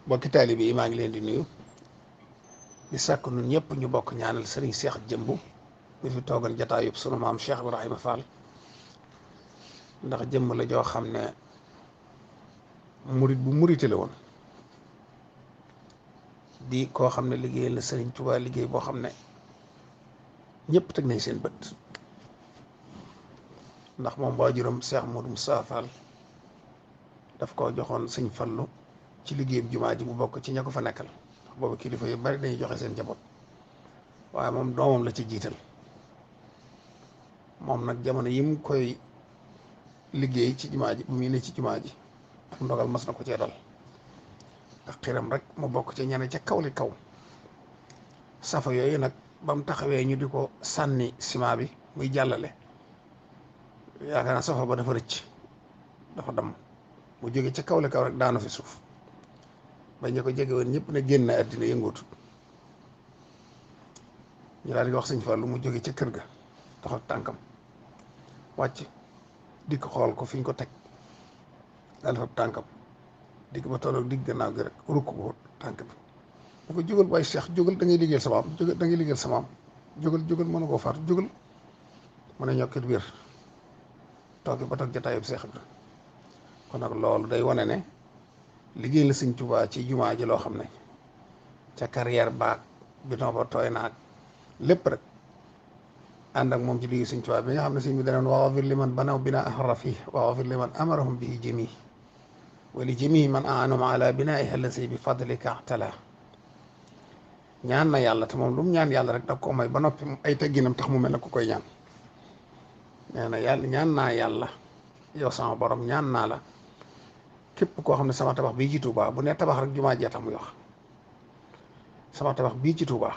bokki taalibe yi maa ngi leen di nuyu di sàkk nun ñëpp ñu bokk ñaanal sëriñ Seex Jëmb mi fi toogal jataayub sunu maam Cheikh Ibrahima Fall ndax jëmm la joo xam ne murit bu murite la woon di koo xam ne liggéeyal na sëriñ Tuubaa liggéey boo xam ne ñëpp teg nañ seen bët ndax moom waajuram Cheikh Modou Moustapha Fall daf koo joxoon sëñ Fallu ci liggéeyub jumaa ji mu bokk ci ña ko fa nekkal boobu kilifa yu bari dañuy joxe seen njaboot waaye moom doomam la ci jiital moom nag jamono yi mu koy liggéey ci jumaa ji bu muy ne ci jumaa ji ak ndogal mas na ko cee dal ak xiram rek mu bokk ci ñane ca kaw li kaw safa yooyu nag ba mu taxawee ñu di ko sànni ciment bi muy jàllale yaakaar naa safa ba dafa rëcc dafa damm mu jóge ca kaw li kaw rek daanu fi suuf ba ñu ko jege woon ñëpp ne génn àddina yëngootu ñu daal di wax sëñ Fallu mu jóge ca kër ga taxaw tànkam wàcc dikk xool ko fi ñu ko teg daal fa tànkam dikk ba tolloog digg gannaaw gi rek rukk ko tànk bi bu ko jógal waaye Cheikh jógal da ngay liggéeyal sa maam jógal da ngay liggéeyal sa maam jógal mën na koo faatu jógal mu ne ñokkit wér toog ba toog jataayub Seex bi kon nag loolu day wane ne liggéey la sëñ Tuubaa ci jumaa ji loo xam ne ca carrière baag biton ba tooy naag lépp rek ànd ak moom ci liggéey sëñ Tuubaa bi nga xam ne sëñ bi danoon waxafir li man banaw binaa ahra fii waxafir li man amarahum bii jëmi wa li jëmi man aanum ala binaa'i allasi bi fadlika tala ñaan na yàlla te moom lu mu ñaan yàlla rek da ko may ba noppi ay tegginam tax mu mel ne ku koy ñaan nee na yàlla ñaan naa yàlla yow sama borom ñaan naa la képp koo xam ne sama tabax bii ci Touba bu ne tabax rek jumaa jee tax muy wax sama tabax bii ci Touba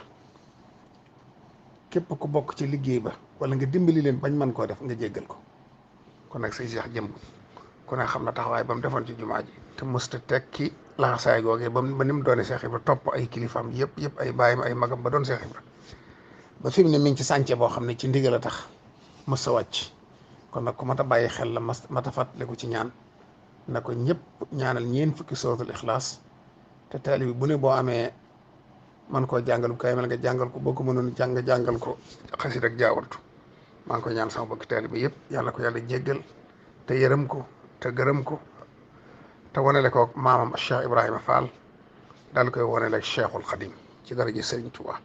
képp ku bokk ci liggéey ba wala nga dimbali leen bañ mën koo def nga jéggal ko kon nag say Seex Jëmb ku ne xam na taxawaay ba mu defoon ci jumaa ji te mësta tekki laxasaay googee ba ni mu doone Seex Ibra topp ay kilifaam yëpp ay baayam ay magam ba doon Seex Ibra ba fi mu ne mi ngi ci sànce boo xam ne ci ndigal a tax mës sa wàcc kon nag ku mat a bàyyi xel la mat a fàttaliku ci ñaan na ko ñëpp ñaanal ñeen fukki suratul Ixlaas te taalibi bu ne boo amee man koo jàngal bu kaamil nga jàngal ko boo ko mënoon jàngal ko xasit ak jaawartu maa ngi koy ñaan sama bokki taalibi yëpp yàlla ko yàlla jéggal te yërëm ko te gërëm ko te wanele ko maamam Cheikh Ibrahima Fall daal koy wanele Cheikhul Xadim ci daraja Sëriñ Tuubaa